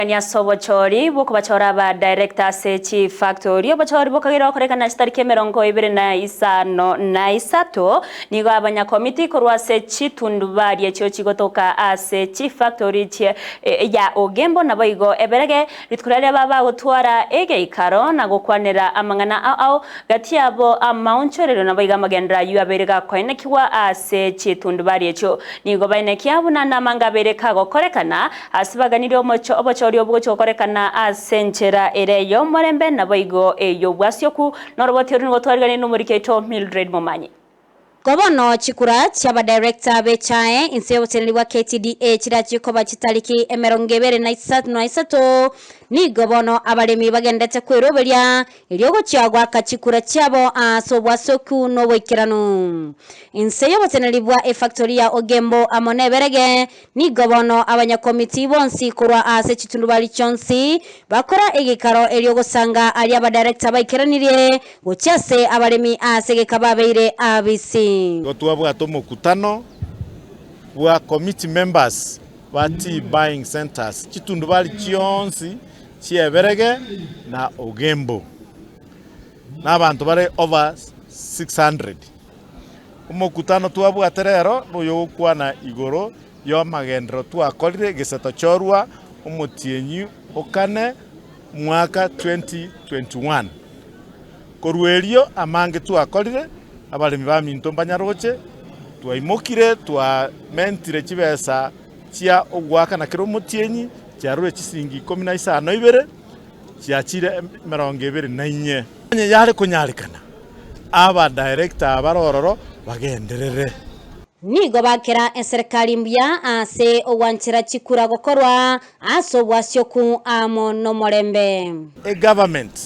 Ase obochori bw'okobachora aba director ase chifactori, obochori bokageire gokorekana chitariki 53, nigo abanyakomiti korwa ase chitundubari echio chigotoka ase chifactori chie ya Ogembo naboigo eberege rituko riaria babagotwara egeikaro na gokwanera amang'ana ao ao gati yabo amaonchorerio naboigo amagenderero ayio abeire gakoenekigwa ase chitundubari echio. Nigo baenekia buna namanga abeire kagokorekana Ase baganirie omochie obochori obwo gochia gokorekana ase enchera ere ey'omorembe, naboigo ey'obwasioku, na oroboti oru nigo twariganirie nomoriki oito Mildred Momanyi. Ko bono chikura chi'abadirector b'echae inse y'oboteneneri bwa KTDA chirachie koba chitariki 23, nigo bono abaremi bagendete kweroberia Erio gochia goaka chikura chiabo ase obwasoku na oboikeranu. Inse y'oboteneneri bwa efactori ya Ogembo amo neberege, nigo bono abanyakomiti bonsi korwa ase chitundubari chionsi bakora egeikaro erio gosanga aria abadirector baikeranirie gochia ase abaremi ase egeka babeire abisi. Igo twabwate omokutano bwa committee members ba tea buying centres chitundubari chionsi chi'Eberege na Ogembo, na abanto bare over 600. Omokutano twabwate rero noyogokwana igoro y'amagenderero twakorire gese tochorwa omotienyi o kane mwaka 2021. Korwa erio amange twakorire, abaremi baminto mbanyaroche, twaimokire twamentire chibesa chia ogoakana kera omotienyi, chiarure chisiringi 15, chiachire 24. Onye yare konyarekana, abadirector abare ororo bagenderere. Nigo bakera eserekari mbuya ase ogwanchera chikura gokorwa ase obwasioku amo nomorembe. Egovernment,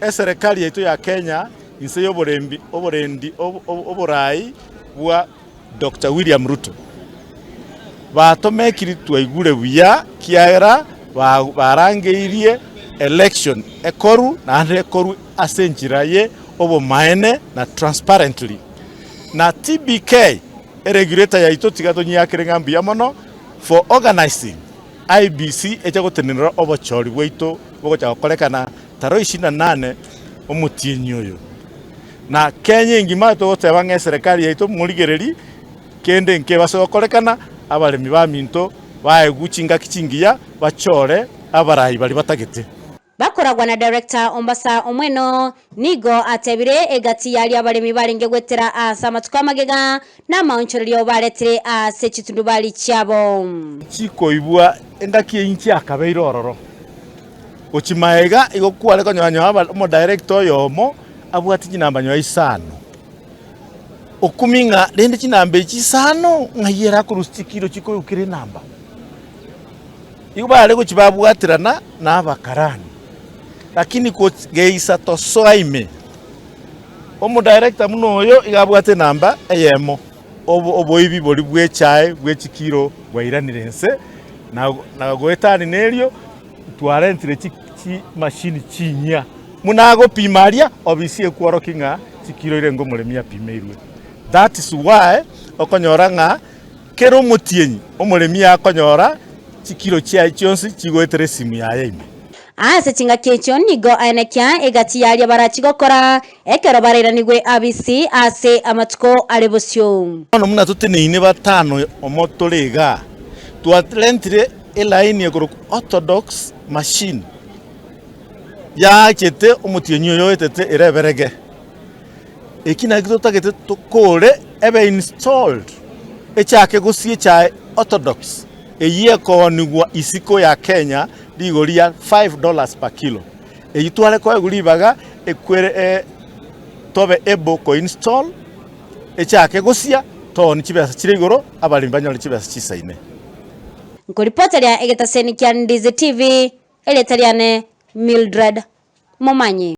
eserekari yaito ya Kenya inse y'oborembi oborendi oborai bwa Doctor William Ruto batomekiri twaigure buya kiagera barangeirie election ekoru naende ekoru ase enchera ye obomaene na transparently. Na TBK eregulator yaito tiga tonyiakere ng'a mbuya mono for organizing IEBC eche gotenenera obochori bwaito bogocha gokorekana tarehe ishirini na nane omotienyi oyo. Na Kenya engima togoteba ng'a eserekari yaito morigererie kende nkebase gokorekana, abaremi baminto baegwe chingaki chingiya bachore abarai baria batagete. Bakoragwa na Director Ombasa Omweno nigo atebire egati yaria abaremi barenge gwetera ase amatuko amagega na amaonchorerio baretire ase chitundubari chiabo. Chikoibwa engaki eyio nchiakabeire ororo. Gochia magega igo kware konyora nyoa omodirector oyomo abwate chinamba nyoa isano. Okumia ng'a rende chinamba echi isano ng'ai ere akorusia chikiro chikoigwa kera enamba. Igo bare gochia babwaterana na abakarani, lakini geisa tosoa ime. Omodirector buna oyo iga abwate enamba eyemo, oboibi boria bw'echae bwe chikiro bwairanire inse, na goetania nerio twarentire chimashini chinyia buna agopima aria obisi ekworokia ng'a chikiro ire ngomoremi apimeirwe. That is why okonyora ng'a Kera omotienyi omoremi akonyora chikiro chiaye chionsi chigoetera esimu yaye ime. Ase chingaki echio nigo aenekia egati y'aria barachie gokora ekero barairanigwe abisi ase amatuko are bosio. Bono buna toteneine batano omo tore igaa, twarentire elaini ekorokwa orthodox machine yaachete omotienyi oyo oetete ere eberege. Eki nakio totagete tokore ebe installed echake gosia echae orthodox eyio ekoonigwa isiko ya Kenya rigori ria $5 per kilo. Eyio tware koegwa ribaga ekwere tobe able ko install echake gosia tooni chibesa chire igoro abaremi banyore chibesa chisaine. Nkoripoteria egetaseni kia Ndizi TV, erieta riane Mildred Momanyi.